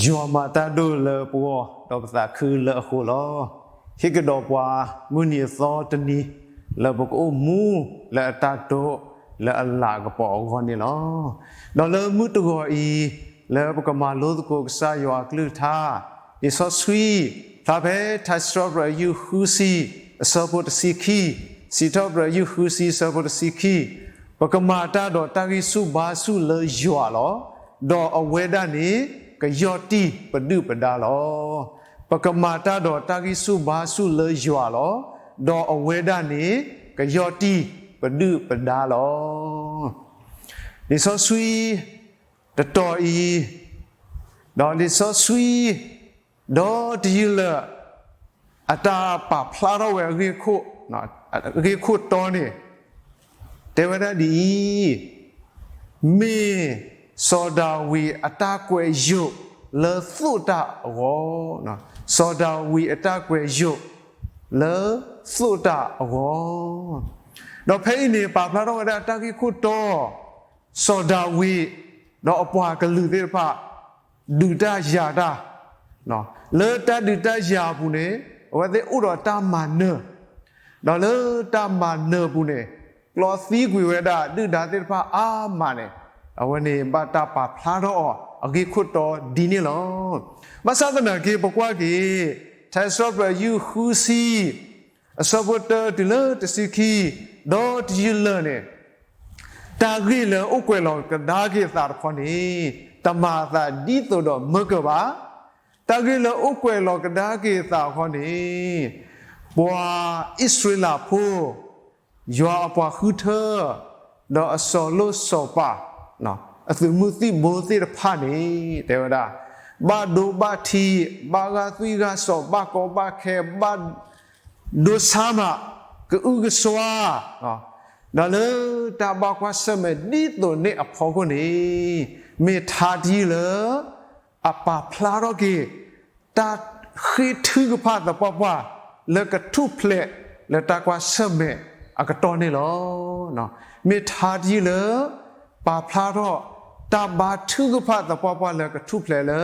ယွၤမၤတၢ်ဒိၣ်လၢပဂီၢ် ဒီးပသးခုလၢအဃိလီၤ. ဟ့ၣ်ကဒီးပှၤမုၢ်နံၤအသီတနံၤ လၢပကအိၣ်မူလၢအတၢ်ဒိၣ်လၢအလၤကပီၤအဂီၢ်န့ၣ်လီၤ. ဒီးလၢမုၢ်တဂီၤအံၤ လၢပကမၤလိသကိးကစၢ်ယွၤအကလုၢ်ကထါ လံာ်စီဆှံ ဖျါဖဲထါစံးထီၣ်ပတြၢၤယုၢ်ဃုဆံ အဆၢဖိတဆံခံ, စံးထီၣ်ပတြၢၤယုၢ်ဃုဆံ အဆၢဖိတဆံခံ, ပကမၤတၢ်ဒီးတၢ်ဂံၢ်ဆူၣ်ဘါဆူၣ်လၢယွၤလီၤ. ဒီးအဝဲဒၣ်န့ၣ် ကယီၢ်တံၢ်ပဒုၣ်ပဒါလီၤ. ပကမၤတၢ်ဒီးတၢ်ဂံၢ်ဆူၣ်ဘါဆူၣ်လၢယွၤလီၤ. ဒီးအဝဲဒၣ်န့ၣ် ကယီၢ်တံၢ်ပဒုၣ်ပဒါလီၤ. လံာ်စီဆှံ တတီၤအံၤ, ဒီးလံာ်စီဆှံ ဒီတယုၢ်လၢာ် အတၢ်ပာ်ဖျါထီၣ်ဝဲအဂ့ၢ်ခိၣ်, အဂ့ၢ်ခိၣ်တီန့ၣ် တဲဝဲဒၣ်ဒ်အံၤ, မ့ၢ်စီၤဒၤဝံးအတၢ်ကွဲးယိာ်လၢသိၣ်တၢ်အဂီၢ်, စီၤဒၤဝံးအတၢ်ကွဲးယိာ်လၢသိၣ်တၢ်အဂီၢ်, ဒီးဖဲအံၤန့ၣ် ပာ်ဖျါထီၣ်ဝဲဒၣ်တၢ်ဂ့ၢ်ခိၣ်တီ စီၤဒၤဝံး ဒီးအပှၤကလုာ်သ့ၣ်တဖၣ် ဒုးတၢ်ယၤတၢ်, လၢတၢ်ဒုးတၢ်ယၤအပူၤန့ၣ် အဝဲသ့ၣ်အိၣ်ဒီးတၢ်မၤနၢၤ, ဒီးလၢတၢ်မၤနၢၤအပူၤန့ၣ် ကျီသံကွံာ်ဝဲဒၣ်ဒုၣ်ဒါသ့ၣ်တဖၣ်အါမးန့ၣ် အဝဲန့ၣ်ဘၣ်တၢ်ပာ်ဖျါထီၣ်အီၤ အဂ့ၢ်ခိၣ်တီဒ်န့ၣ်လီၤ. ဘၣ်ဆၣ်သနာ်က့ ပကွၢ်က့ၤ ထါစံးထီၣ်ပတြၢၤယုၢ်ဃုဆံ အဆၢဖိတၢတုၤလၢတဆံခံ, ဒီတယုၢ်လၢာ်န့ၣ် တၢ်ဂ့ၢ်လၢအိၣ်ကွဲးလီၤကဒါက့ၤအသးတခီန့ၣ် တမၤအသးဒ်သိးဒီးမၢကၢၤဘၣ်. တၢ်ဂ့ၢ်လၢအိၣ်ကွဲးလီၤကဒါက့ၤအသးတခီန့ၣ် ပှၤအံၣ်စရ့လးဖိ ယွၤအပှၤဃုထၢ ဒီးအစီၤလိၣ်စီၤပၤ အသုးမုၢ်သံၣ်ဘိသ့ၣ်တဖၣ်န့ၣ် တဲဝဲဒၣ် ဘၣ်ဒိဘၣ်ထံး, ဘၣ်ဂၢ်သွံၣ်ဂၢ်စီၤ, ဘၣ်ကီဘၣ်ခဲ, ဘၣ်ဒိဆါမး, ကအုကစွါ, ဒီးလၢတၢ်ဘၣ်ကွၢ်ဆၢၣ်မဲာ်ဒ်သိးန့ၣ်အဖီခိၣ်န့ၣ် မ့ၢ်ထါတယုၢ်လၢ အပာ်ဖျါထီၣ်က့ၤ တၢ်ဃ့ထုကဖၣ်သပှၢ်ပှၢ် လၢကထူၣ်ဖျဲးလၢတၢ်ကွၢ်ဆၢၣ်မဲာ်အကတီၢ်န့ၣ်လီၤ. မ့ၢ်ထါတယုၢ်လၢ ပာ်ဖျါထီၣ် တၢ်ဘါထုကဖၣ်သပှၢ်ပှၢ်လၢကထူၣ်ဖျဲးလၢ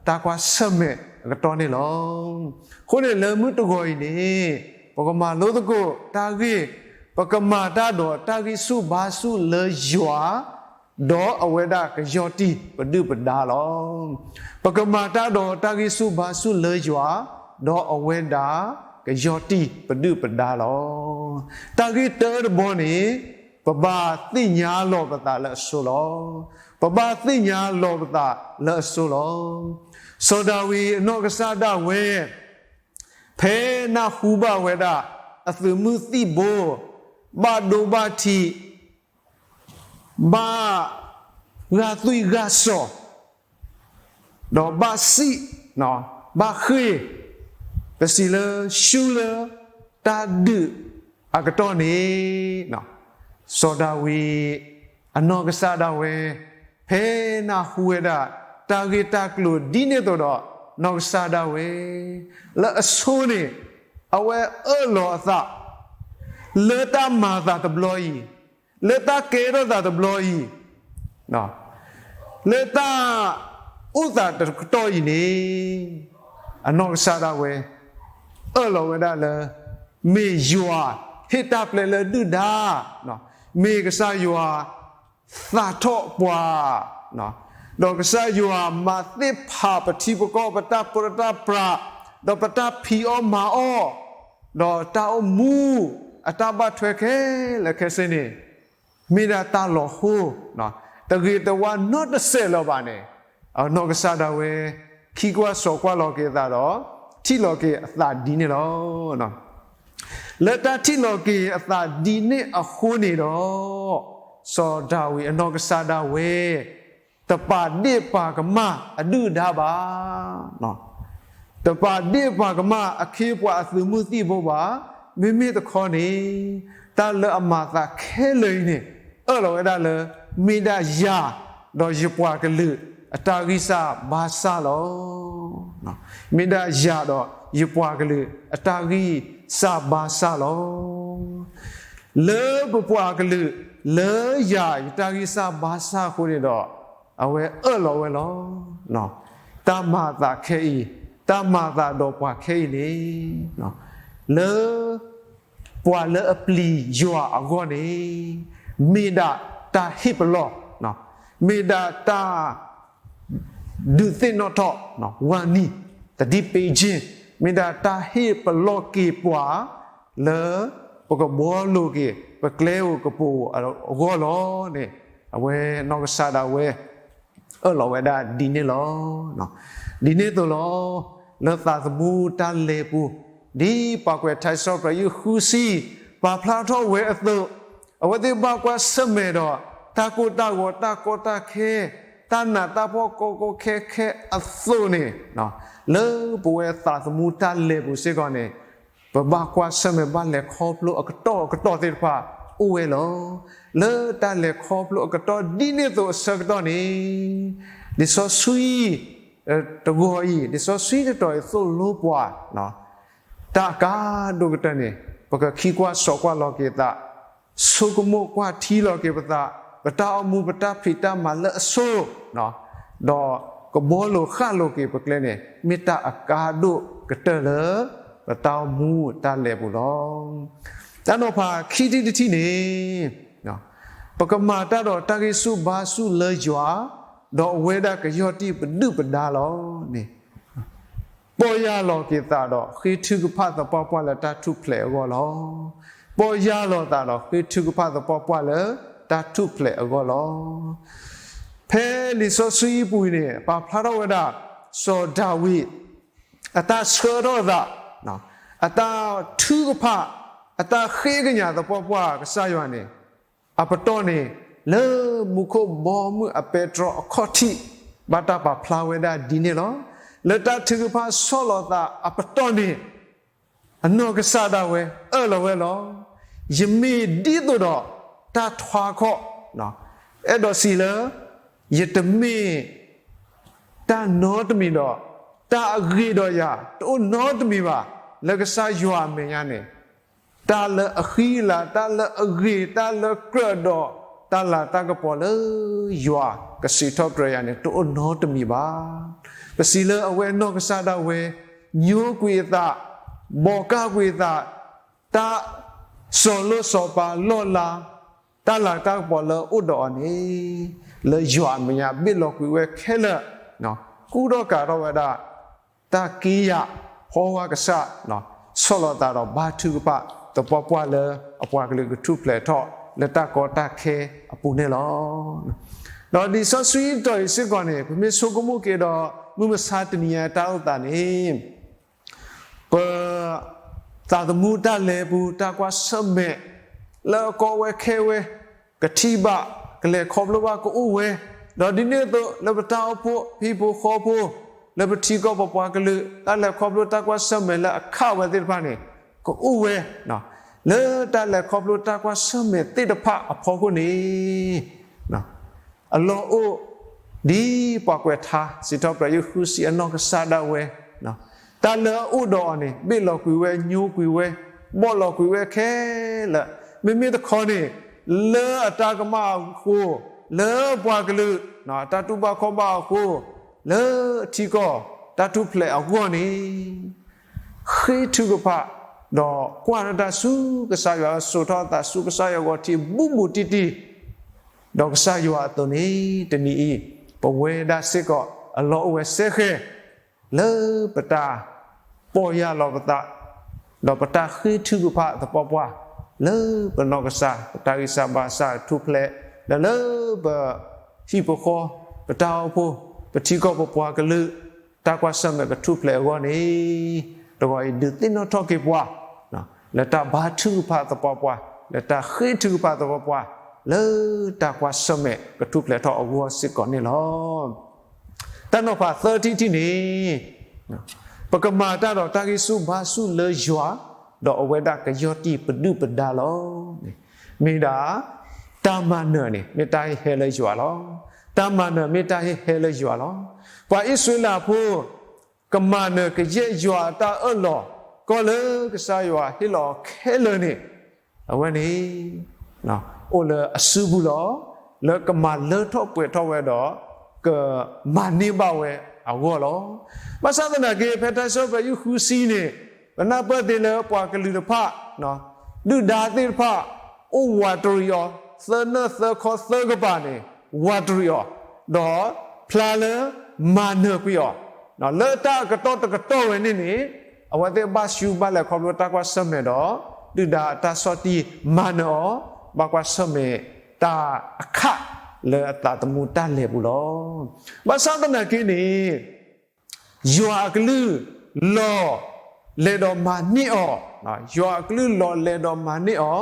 တၢ်ကွၢ်ဆၢၣ်မဲာ်အကတီၢ်န့ၣ်လီၤ. အဃိန့ၣ်လၢမုၢ်တဂီၤအံၤန့ၣ် ပကမၤလိသကိးတၢ်ဂ့ၢ်, ပကမၤတၢ်ဒီးတၢ်ဂံၢ်ဆူၣ်ဘါဆူၣ်လၢယွၤ ဒီးအဝဲဒၣ်ကယီၢ်တံၢ်ပဒုၣ်ပဒါလီၤ. ပကမၤတၢ်ဒီးတၢ်ဂံၢ်ဆူၣ်ဘါဆူၣ်လၢယွၤ, ဒီးအဝဲဒၣ်ကယီၢ်တံၢ်ပဒုၣ်ပဒါလီၤ. တၢ်ဂ့ၢ်တၢတဘီန့ၣ် ပဘၣ်သ့ၣ်ညါလီၤပသးလၢအဆိလီၤ. ပဘၣ်သ့ၣ်ညါလီၤပသးလၢအဆိလီၤ. စီၤဒၤဝံးအနီၢ်ကစၢ်ဒၣ်ဝဲ ဖဲနၢ်ဟူဘၣ်ဝဲဒၣ် အသုးမုၢ်သံၣ်ဘိ ဘၣ်ဒိဘၣ်ထံး ဘၣ်ဂၢ်သွံၣ်ဂၢ်စီၤ, ဒီးဘၣ်စံၣ်, ဘၣ်ဃ့ၢ်, ပစံးလၢရှုံးလၢတၢ်ဒုးအကတီၢ်န့ၣ်, စီၤဒၤဝံးအနီၢ်ကစၢ်ဒၣ်ဝဲ ဖဲနၢ်ဟူဝဲဒၣ် တၢ်ဂ့ၢ်တၢ်ကျိၤဒ်န့ၣ်အသိးဒီး နီၢ်ကစၢ်ဒၣ်ဝဲ လၢအဆိန့ၣ် အဝဲအၢၣ်လီၤအသး လၢတၢ်မၤအသးတဘျီအံၤ, လၢတၢ်ကဲထီၣ်သးတဘျီအံၤ, လၢတၢ်အိၣ်သးတကတီၢ်အံၤန့ၣ်, အနီၢ်ကစၢ်ဒၣ်ဝဲ အၢၣ်လီၤဝဲဒၣ်လၢ မ့ၢ်ယွၤဟ့ၣ်တၢ်ပျဲလၢဒုၣ်ဒါ, မ့ၢ်ကစၢ်ယွၤသးထီၣ်ပှၤ, ဒီးကစၢ်ယွၤမၤသ့ၣ်ဖးပထံပကီၢ် ပတၢ်ပၢတၢ်ပြး, ဒီးပတၢ်ဖံးအီၣ်မၤအီၣ်, ဒီးတၢ်အိၣ်မူအတၢ်ဘၣ်ထွဲခဲလၢာ်ခဲဆ့န့ၣ် မ့ၢ်ဒၣ်တၢ်လီၤဟိ, တဂ့ၤတဝါနီတစဲးလၢၤဘၣ်န့ၣ်, အနီၢ်ကစၢ်ဒၣ်ဝဲ ခံကွၢ်စိးကွၢ်လီၤက့ၤအသးဒီး ထံၣ်လီၤက့ၤအသးဒ်န့ၣ်လီၤ. လၢတၢ်ထံၣ်လီၤက့ၤအသးဒ်န့ၣ်အဃိန့ၣ်ဒီး, စီၤဒၤဝံးအနီၢ်ကစၢ်ဒၣ်ဝဲ တပာ်ဒ့ၣ်ပာ်ကမၣ်အဒုၣ်အဒါဘၣ် တပာ်ဒ့ၣ်ပာ်ကမၣ်အခ့အပှၤအသုးမုၢ်သံၣ်ဘိဘၣ်. မ့မ့ၢ်တခီန့ၣ်, တၢ်လၢအမၤသးခဲလၢာ်အံၤန့ၣ် အၢၣ်လီၤဝဲဒၣ်လၢ မ့ၢ်ဒၣ်ယၤဒီးယပှၤကလုာ်အတၢ်ဂံၢ်စၢ်ဘါစၢ်လီၤ. မ့ၢ်ဒၣ်ယၤဒီးယပှၤကလုာ်အတၢ်ဂံၢ်စၢ်ဘါစၢ်လီၤ. လၢပပှၤကလုာ် လၢယၤယတၢ်ဂံၢ်စၢ်ဘါစၢ်အဃိန့ၣ်ဒီး, အဝဲအၢၣ်လီၤဝဲလီၤ. တၢ်မၤအသးခဲအံၤ, တၢ်မၤအသးဒီးပှၤခဲအံၤန့ၣ်, လၢ ပှၤလၢအပျံၤယွၤအဂီၢ်န့ၣ်, မ့ၢ်ဒၣ်တၢ်ဟ့ၣ်ပလီၢ်, မ့ၢ်ဒၣ်တၢ် ဒုးသ့ၣ်နီၣ်ထီၣ်, ဝၤနံၤ, သတိပေးခြင်း, မ့ၢ်ဒၣ်တၢ်ဟ့ၣ်ပလီၢ်က့ၤပှၤ လၢပကဘှီလိာ်က့ၤ ပကျဲဧိၤကပူၤဧိၤအဂီၢ်လီၤန့ၣ်, အဝဲနီၢ်ကစၢ်ဒၣ်ဝဲ အၢၣ်လီၤဝဲဒၣ်ဒ်န့ၣ်လီၤ. ဒ်န့ၣ်အသိးလီၤ, လၢသးသမူတၢ်လဲၤပူၤ, ဒ်ပှၤကွဲးထါစံးထီၣ်ပတြၢၤယုၢ်ဃုဆံ ပာ်ဖျါထီၣ်ဝဲအသိး, အဝဲသ့ၣ်ဘၣ်ကွၢ်ဆၢၣ်မဲာ်ဒီး တၢ်ကိၢ်တၢ်ဂီၤ တၢ်ကီတၢ်ခဲ, တၢ်နးတၢ်ဖှီၣ်ကီကီခဲခဲအသိးန့ၣ်, လၢပဝဲသးသမူတၢ်လဲၤပူၤစ့ၢ်ကီးန့ၣ်, ပဘၣ်ကွၢ်ဆၢၣ်မဲာ်ဘၣ်လဲၤခီဖျိအကတီၢ်အကတီၢ်သ့ၣ်တဖၣ်အိၣ်ဝဲလီၤ. လၢတၢ်လဲၤခီဖျိအကတီၢ်ဒ်န့ၣ်အသိးအဆၢကတီၢ်န့ၣ်, လံာ်စီဆှံ တဂီၤအံၤ, လံာ်စီဆှံတတီၤအံၤသိၣ်လိပှၤ တၢ်အကါဒိၣ်ကတၢၢ်န့ၣ်, ပကခံကွၢ်စိးကွၢ်လီၤက့ၤသး, ဆိကမိၣ်ကွၢ်ထံလီၤက့ၤပသး, ပတၢ်အိၣ်မူပတၢ်ဖံးတၢ်မၤလၢအဆိ, ဒီးကဘှီလိာ်ဃၣ်လိာ်က့ၤပကျဲန့ၣ် မ့ၢ်တၢ်အကါဒိၣ်ကတၢၢ်လၢ ပတၢ်အိၣ်မူတၢ်လဲၤပူၤလီၤ. တၢ်နီၤဖးခံထံၣ်တထံၣ်န့ၣ်, ပကမၤတၢ်ဒီးတၢ်ဂံၢ်ဆူၣ်ဘါဆူၣ်လၢယွၤ, ဒီးအဝဲဒၣ်ကယီၢ်တံၢ်ပဒုၣ်ပဒါလီၤန့ၣ်, ပီၢ်ယၢ်လီၤက့ၤသးဒီးဃ့ထုကဖၣ်သပှၢ်ပှၢ်လၢတၢ်ထူၣ်ဖျဲးအဂီၢ်လီၤ. ပီၢ်ယၢ်လီၤသးဒီးဃ့ထုကဖၣ်သပှၢ်ပှၢ်လၢတၢ်ထူၣ်ဖျဲးအဂီၢ်လီၤ. ဖဲလံာ်စီဆှံအပူၤအံၤန့ၣ် ပာ်ဖျါထီၣ်ဝဲဒၣ် စီၤဒၤဝံး အတၢ်ဆှၢထီၣ်အသး, အတၢ်ထုကဖၣ်, အတၢ်ဃ့ကညးသပှၢ်ပှၢ်ကစၢ်ယွၤန့ၣ်, အပတီၢ်န့ၣ် လၢမူခိၣ်ဘီမုၢ်အပဲတြီအခီၣ်ထံး ဘၣ်တၢ်ပာ်ဖျါဝဲဒၣ်ဒ်န့ၣ်လီၤ. လၢတၢ်ထုကဖၣ်ဆီၣ်လီၤသးအပတီၢ်န့ၣ် အနီၢ်ကစၢ်ဒၣ်ဝဲအၢၣ်လီၤဝဲလီၤ. ယမ့ၢ်ဒ်သိးဒီးတၢ်ထွါခီၣ်, အဲၣ်ဒိးစံးလၢ ယတမ့ၢ် တၢ်နီတမံၤဒီး တၢ်အဂ့ၤဒီးယၤတအိၣ်နီတမံၤဘၣ်, လၢကစၢ်ယွၤအမဲာ်ညါန့ၣ်, တၢ်လၢအဃံအလၤ, တၢ်လၢအဂ့ၤ, တၢ်လၢကြၢးဒီး တၢ်လၤတၢ်ကပီၤလၢယွၤကစံးထီၣ်ပတြၢၤယၤန့ၣ် တအိၣ်နီတမံၤဘၣ်. ပစံးလၢအဝဲနီၢ်ကစၢ်ဒၣ်ဝဲ ညိကွံာ်အသး, ဘီကၢ်ကွံာ်အသး, တၢ်စီၤလိၣ်စီၤပၤလီၢ်လၤ, တၢ်လၤတၢ်ကပီၤလၢအအိၣ်ဒီးအီၤန့ၣ်, လၢယွၤအမဲာ်ညါဘ့ၣ်လီၤကွံာ်ဝဲခဲလၢာ်, ကူၣ်ထီၣ်ကၤထီၣ်ဝဲဒၣ် တၢ်က့ယၤဟီဝဲကစၢ်, ဆီၣ်လီၤသးဒီးဘါထုကဖၣ်သပှၢ်ပှၢ်လၢအပှၤကလုာ်ကထူၣ်ဖျဲးထီၣ်လၢတၢ်ကီတၢ်ခဲအပူၤန့ၣ်လီၤ. ဒီးလံာ်စီဆှံတတီၤအံၤစ့ၢ်ကီးန့ၣ် ပမ့ၢ်ဆိကမိၣ်က့ၤဒီး မုၢ်မဆါတနံၤအံၤတၢ်အိၣ်သးန့ၣ် ပ သးသမူတၢ်လဲၤပူၤ တၢ်ကွၢ်ဆၢၣ်မဲာ် လၢအကီဝဲခဲဝဲ ကထံၣ်ဘၣ် ကလဲၤခီဖျိဘၣ်ကအိၣ်ဝဲ, ဒီးဒ်န့ၣ်အသိး လၢပတၢ်အိၣ်ဖှိၣ် ဟံၣ်ဖိဃီဖိ လၢပထံကီၢ်ပပှၤကလုာ် တၢ်လဲၤခီဖျိတၢ်ကွၢ်ဆၢၣ်မဲာ်လၢအခးဝဲသ့ၣ်တဖၣ်န့ၣ် ကအိၣ်ဝဲ, လၢတၢ်လဲၤခီဖျိတၢ်ကွၢ်ဆၢၣ်မဲာ်သ့ၣ်တဖၣ်အဖီခိၣ်န့ၣ် အလီၢ်အိၣ် ဒ်ပှၤကွဲးထါ စံးထီၣ်ပတြၢၤယုၢ်ဃုစံးအနီၢ်ကစၢ်ဒၣ်ဝဲ, တၢ်လၢအအိၣ်ဒီးအီၤန့ၣ် ဘ့ၣ်လီၤကွံာ်ဝဲ ညိကွံာ်ဝဲ ဘီၣ်လီၤကွံာ်ဝဲခဲလၢာ်, မ့မ့ၢ်တခီန့ၣ် လၢအတၢ်ကမၣ်အဃိ, လၢပှၤကလုာ် တၢ်တူၢ်ဘၣ်ခီၣ်ဘၣ်အဃိ, လၢထံကီၢ်တၢ်ထူၣ်ဖျဲးအဂီၢ်န့ၣ် ဃ့ထုကဖၣ် ဒီးကွၢ်ထီၣ်တၢ်ဆူကစၢ်ယွၤ စိာ်ထီၣ်အသးဆူကစၢ်ယွၤအဂီၢ်ထံး ဘူးဘူးတံၢ်တံၢ်, ဒီးကစၢ်ယွၤအသိးန့ၣ် တနံၤအံၤ ပဝဲဒၣ်စ့ၢ်ကီးအလီၢ်အိၣ်ဝဲစဲဃဲၤ လၢပတၢ်ပီၢ်ယၢ်လီၤပသး, ဒီးပတၢ်ဃ့ထုကဖၣ်သပှၢ်ပှၢ် လၢပနီၢ်ကစၢ် ပတၢ်ဂံၢ်စၢ်ဘါစၢ်ထူၣ်ဖျဲး, ဒီးလၢပဟံၣ်ပဃီ, ပတၢ်အိၣ်ဖှိၣ်, ပထံကီၢ်ပပှၤကလုာ် တၢ်ကွၢ်ဆၢၣ်မဲာ်ကထူၣ်ဖျဲးအဂီၢ်န့ၣ်, တဂီၤအံၤဒုးသ့ၣ်နီၣ်ထီၣ်က့ၤပှၤ လၢတၢ်ဘါထုကဖၣ်သပှၢ်ပှၢ်, လၢတၢ်ဃ့ထုကဖၣ်သပှၢ်ပှၢ်, လၢတၢ်ကွၢ်ဆၢၣ်မဲာ်ကထူၣ်ဖျဲးထီၣ်အဂီၢ်စ့ၢ်ကီးန့ၣ်လီၤ. တၢ်နီၤဖးသၢထံၣ်တထံၣ်န့ၣ်, ပကမၤတၢ်ဒီးတၢ်ဂံၢ်ဆူၣ်ဘါဆူၣ်လၢယွၤ, ဒီးအဝဲဒၣ်ကယီၢ်တံၢ်ပဒုၣ်ပဒါလီၤ. မ့ၢ်ဒၣ် တၢ်မၤနၢၤန့ၣ် မ့ၢ်တၢ်ဟ့ၣ်ဟဲလၢယွၤလီၤ. တၢ်မၤနၢၤမ့ၢ်တၢ်ဟ့ၣ်ဟဲလၢယွၤလီၤ. ပှၤအံၣ်စရ့လးဖိ ကမၤနၢၤကယဲၢ်ယွၤအတၢ်အၢၣ်လီၤ, ကီၢ်လၢကစၢ်ယွၤဟ့ၣ်လီၤအီၤခဲလၢာ်န့ၣ်, အဝဲန့ၣ် အိၣ်လၢအစုပူၤလီၤ. လၢကမၤလၢထီၣ်ပှဲၤထီၣ်ဝဲဒီး ကမၤန့ၢ်ဘၣ်ဝဲ အဂီၢ်လီၤ. ဘၣ်ဆၣ်သနာ်က့ ဖဲတၢ်စံးပတြၢၤဃုဆံန့ၣ် ပနၢ်ပၢၢ်သ့လၢပှၤကလုာ်တဖၣ် ဒုၣ်ဒါသ့ၣ်တဖၣ် အိၣ်ဝးတရံးအီၤ, သၢနၢၣ်သၢခီသၢကပၤန့ၣ် ဝးတရံးအီၤ, ဒီးဖျါလၢမၤနၢၤကွံာ်အီၤ, လၢတၢ်အကတီၢ်တကတီၢ်ဝဲန့ၣ်န့ၣ် အဝဲသ့ၣ်ဘၣ်ဆူဘၣ်လဲၤခီဖျိတၢ်ကွၢ်ဆၢၣ်မဲာ်ဒီး ဒုၣ်ဒါအတၢ်ဆီၣ်တံၢ်မၤနၢၤအီၤ, ဘၣ်ကွၢ်ဆၢၣ်မဲာ်တၢ်အခးလၢအသးသမူတၢ်လဲၤပူၤလီၤ. ဘၣ်ဆၣ်သနာ်က့န့ၣ် ယွၤအကလုၢ်လီၤလဲၤဒီးမၤန့ၢ်အီၤ, ယွၤအကလုၢ်လီၤလဲၤဒီးမၤန့ၢ်အီၤ,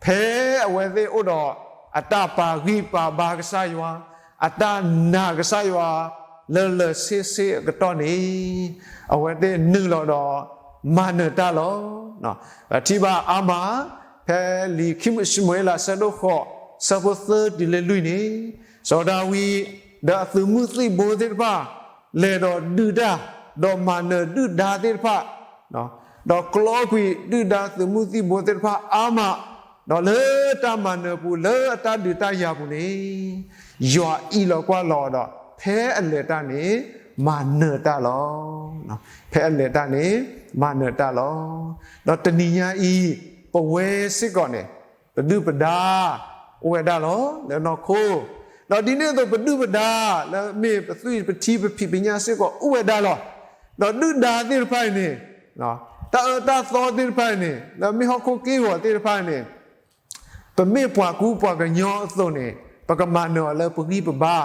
ဖဲအဝဲသ့ၣ်အိၣ်ဒီးအတၢ်ပာ်ဂံၢ်ပာ်ဘါကစၢ်ယွၤ, အတၢ်နာ်ကစၢ်ယွၤ လၢလၢဆ့ဆ့အကတီၢ်န့ၣ် အဝဲသ့ၣ်နုာ်လီၤဒီးမၤနၢၤတၢ်လီၤ. ပထံၣ်ဘၣ်အါမး ဖဲလံာ်ခံၡမူၤအ့လး အဆၢဒိၣ်ဃိး အဆၢဖိသၢတုၤလၢလွံၢ်န့ၣ် စီၤဒၤဝံး ဒီးအသုးမုၢ်သံၣ်ဘိသ့ၣ်တဖၣ် လဲၤဒီးဒုၣ်တၢ်, ဒီးမၤနၢၤဒုၣ်ဒါသ့ၣ်တဖၣ်, ဒီးကျီကွံာ်ဒုၣ်ဒါသုးမုၢ်သံၣ်ဘိသ့ၣ်တဖၣ်အါမး, ဒီးလၢတၢ်မၤနၢၤပူၤ လၢအတၢ်ဒုးတၢ်ယၤပူၤန့ၣ် ယွၤအံးလီၤကွၢ်လီၤဒီး ဖဲအလဲၤတၢ်န့ၣ် မၤနၢၤတၢ်လီၤ. ဖဲအလဲၤတၢ်န့ၣ် မၤနၢၤတၢ်လီၤ. ဒီးတနံၤညါအံၤ ပဝဲစ့ၢ်ကီးန့ၣ် ပဒုၣ်ပဒါ အိၣ်ဝဲဒၣ်လီၤ လၢနီၢ်ခိ, ဒီးဒ်န့ၣ်အသိး ပဒုၣ်ပဒါ လၢမ့ၢ်ပသွံၣ်ပထံပဖံးပညၣ်စ့ၢ်ကီး အိၣ်ဝဲဒၣ်လီၤ. ဒီးဒုၣ်ဒါသ့ၣ်တဖၣ်အံၤန့ၣ် တၢ်အၢတၢ်သီသ့ၣ်တဖၣ်အံၤန့ၣ် လၢမ့ၢ်ဟီၣ်ခိၣ်က့ၢ်ဂီၤသ့ၣ်တဖၣ်အံၤန့ၣ် ပမ့ၢ်ပှၤကူပှၤကညီအသိးန့ၣ် ပကမၤနၢၤအီၤလၢပဂံၢ်ပဘါ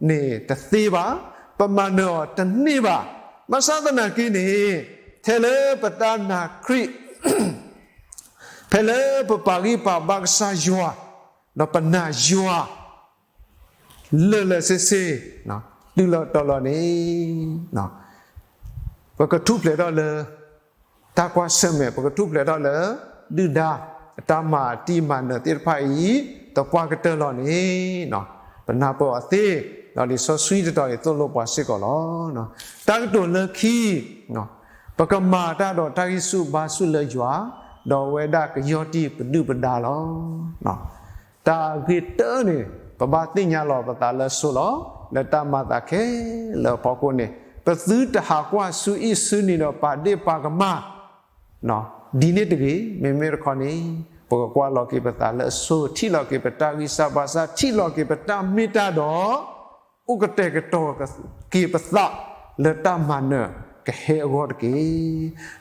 န့ၣ်တသ့ဘၣ်, ပမၤနၢၤအီၤတန့ၢ်ဘၣ်. ဘၣ်ဆၣ်သနာ်က့န့ၣ် ထဲလၢပတၢ်နာ်ခရံာ် ဖဲလၢပပာ်ဂံၢ်ပာ်ဘါကစၢ်ယွၤ ဒီးပနာ်ယွၤ လၢာ်လၢာ်ဆ့ဆ့ တုၤလီၤတီၤလီၤန့ၣ် ပကထူၣ်ဖျဲးထီၣ်လၢ တၢ်ကွၢ်ဆၢၣ်မဲာ်, ပကထူၣ်ဖျဲးထီၣ်လၢ ဒုၣ်ဒါ အတၢ်မၤတံၢ်မၤနၢၤသ့ၣ်တဖၣ်အံၤ သပှၢ်ကတၢၢ်လီၤန့ၣ် ပနၢ်ပၢၢ်အီၤသ့, ဒီးလံာ်စီဆှံတတီၤအံၤသိၣ်လိပှၤစ့ၢ်ကီးလီၤ. တၢ်ကတိၤလၢခံ ပကမၤတၢ်ဒီးတၢ်ဂံၢ်ဆူၣ်ဘါဆူၣ်လၢယွၤ, ဒီးအဝဲဒၣ်ကယီၢ်တံၢ်ပဒုၣ်ပဒါလီၤ. တၢ်ဂ့ၢ်တၢန့ၣ် ပဘၣ်သ့ၣ်ညါလီၤပသးလၢအဆိလီၤ. လၢတၢ်မၤသးခဲလၢာ်အဖီခိၣ်န့ၣ် ပသုတဟးကွၢ်ဆူအံၣ်ဆူနံၤဒီးပာ်ဒ့ၣ်ပာ်ကမၣ် ဒ်န့ၣ်တဂ့ၤ. မ့မ့ၢ်တခီန့ၣ် ပကကွၢ်လီၤက့ၤပသးလၢအဆိ, ထံၣ်လီၤက့ၤပတၢ်ဂံၢ်စၢ်ဘါစၢ်, ထံၣ်လီၤက့ၤပတၢ်မ့ၢ်တၢ်ဒီး အိၣ်ကတဲာ်ကတီၤက့ၤပသးလၢတၢ်မၤနၢၤကဟဲအဂီၢ်တက့ၢ်.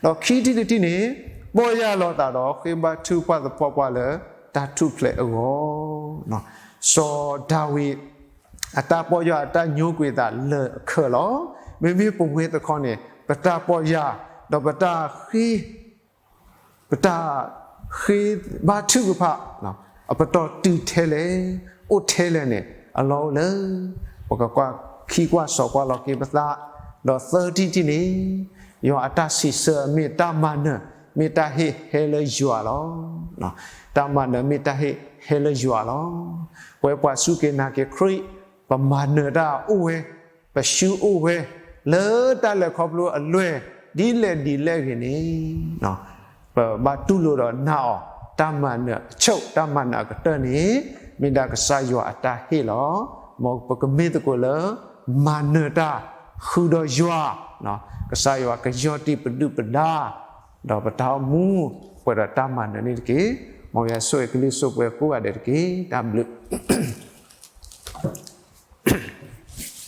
ဒီးခံထံၣ်တထံၣ်န့ၣ် ပီၢ်ယၢ်လီၤသးဒီးဃ့ဘါထုကဖၣ်သပှၢ်ပှၢ်လၢတၢ်ထူၣ်ဖျဲးအဂီၢ်, စီၤဒၤဝံး အတၢ်ပီၢ်ယၢ်အတၢ်ညိကွံာ်သးလၢာ်အခၢးလီၤ. မ့မ့ၢ်ပဝဲတခီန့ၣ် ပတၢ်ပီၢ်ယၢ် ဒီးပတၢ်ဃ့ ပတၢ်ဃ့ဘါထုကဖၣ် အပတီၢ်တုၤထဲလဲၣ် အိၣ်ထဲလဲၣ်န့ၣ် အလီၢ်အိၣ်လၢ ပကကွၢ်ခံကွၢ်စီၤကွၢ်လီၤက့ၤပသး, ဒီးသၢထံၣ်တထံၣ်န့ၣ် ယွၤအတၢ်စံးဆၢမ့ၢ်တၢ်မၤနၢၤ မ့ၢ်တၢ်ဟ့ၣ်ဟဲလၢယွၤလီၤ. တၢ်မၤနၢၤမ့ၢ်တၢ်ဟ့ၣ်ဟဲလၢယွၤလီၤ. ပဝဲပှၤစူၢ်က့ၤနာ်က့ၤခရံာ် ပမၤနၢၤတၢ်အိၣ်ဝဲ, ပရှုံးအိၣ်ဝဲ လၢတၢ်လဲၤခီဖျိအလွဲၢ် ဒ်လဲၣ်ဒ်လဲၣ်ဂ့ၤန့ၣ် ပဘၣ်တူၢ်လိာ်ဒီးနာ်အီၤ, တၢ်မၤနၢၤအဆိ တၢ်မၤနၢၤအကတၢၢ်န့ၣ် မ့ၢ်ဒၣ်ကစၢ်ယွၤအတၢ်ဟ့ၣ်လီၤ. မ်ပကမ့ၢ်သကိးလၢ မၤနၢၤတၢ် ဃုာ်ဒီးယွၤ, ကစၢ်ယွၤကယီၢ်တံၢ်ပဒုၣ်ပဒါ, ဒီးပတၢ်အိၣ်မူ ပှဲၤဒီးတၢ်မၤနၢၤန့ၣ်တက့ၢ်. မ်ယွၤဆိၣ်ဂ့ၤကလုၢ်ဆိၣ်ပှဲၤကိးဂၤဒဲးတက့ၢ်. တၢ်ဘျုး